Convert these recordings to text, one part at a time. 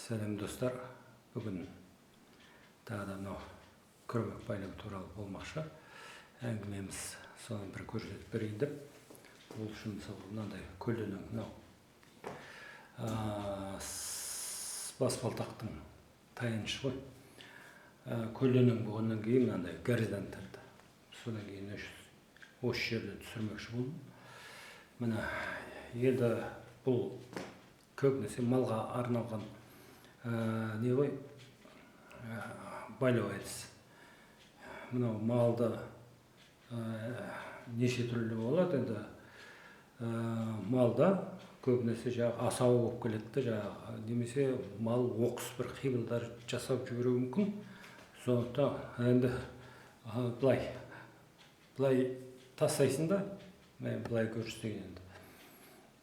Сәлем, достар! Бүгін тағы да мынау күрмек байлау туралы болмақшы әңгімеміз. Соны бір көрсетіп берейін деп. Ол үшін, мысалы, мынандай көлденең мынау баспалтақтың таянышы ғой. Көлденең болғаннан кейін мынандай горизонтальды, содан кейін осы жерде түсірмекші болдым. Міне, енді бұл көбінесе малға арналған не ғой, байлау әдісі. Мынау малды неше түрлі болады енді. Малда көбінесе жаңағы асау болып келеді да, жаңағы немесе мал оқыс бір қимылдар жасап жіберуі мүмкін. Сондықтан енді былай былай тастайсың да, мен былай көрсетейін енді.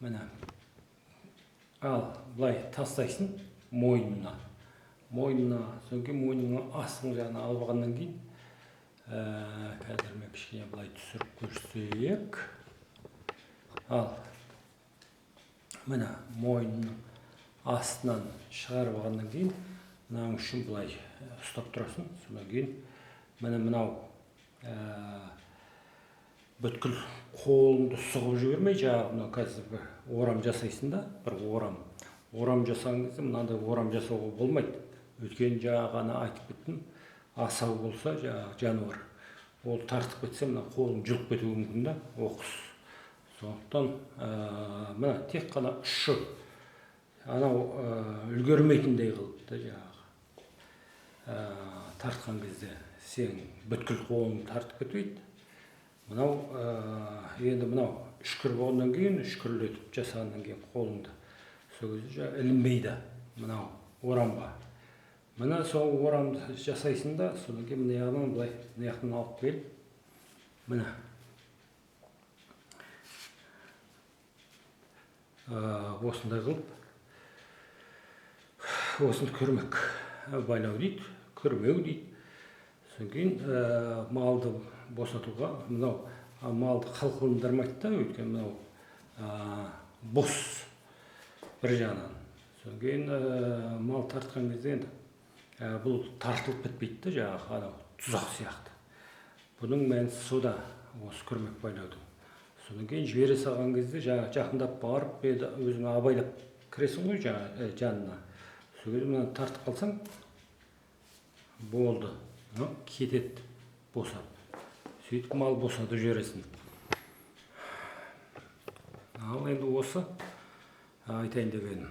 Міне, ал былай тастайсың мойнына, мойнына. Содан кейін мойнының астыңғы жағына алып алғаннан кейін, қазір мен кішкене былай түсіріп көрсетейік. Ал міне, мойнының астынан шығарып алғаннан кейін мынаның үшін былай ұстап тұрасың. Содан кейін міне, мынау бүткіл қолыңды сұғып жібермей, жаңағы мынау қазір бір орам жасайсың да. Бір орам, орам жасаған кезде мынандай орам жасауға болмайды, өйткені жаңағы ана айтып кеттім, асау болса жаңағы жануар, ол тартып кетсе, мына қолың жұлып кетуі мүмкін да оқыс. Сондықтан мына тек қана ұшы анау үлгермейтіндей қылып та, жаңағы тартқан кезде сен бүткіл қолың тартып кетпейді. Мынау енді мынау үшкір болғаннан кейін, үшкірлетіп жасағаннан кейін қолыңды, сол кезде жаңағы ілінбейді мынау орамға. Міне, сол орамды жасайсың да, содан кейін мына жағынан былай, мына жақтан алып келіп, міне, осындай қылып, осыны күрмек байлау дейді, күрмеу дейді. Содан кейін малды босатуға мынау малды қылқылдырмайды да, өйткені мынау бос бір жағынан. Содан кейін мал тартқан кезде енді бұл тартылып кетпейді да, жаңағы анау тұзақ сияқты. Бұның мәнісі сода, осы күрмек байлаудың. Содан кейін жібере салған кезде жаңағы жақындап барып, енді өзің абайлап кіресің ғой жаңағы жанына. Сол кезде мынаны тартып қалсаң болды, мынау кетеді босап. Сөйтіп мал босатып жібересің. Ал енді осы айтайын дегенім.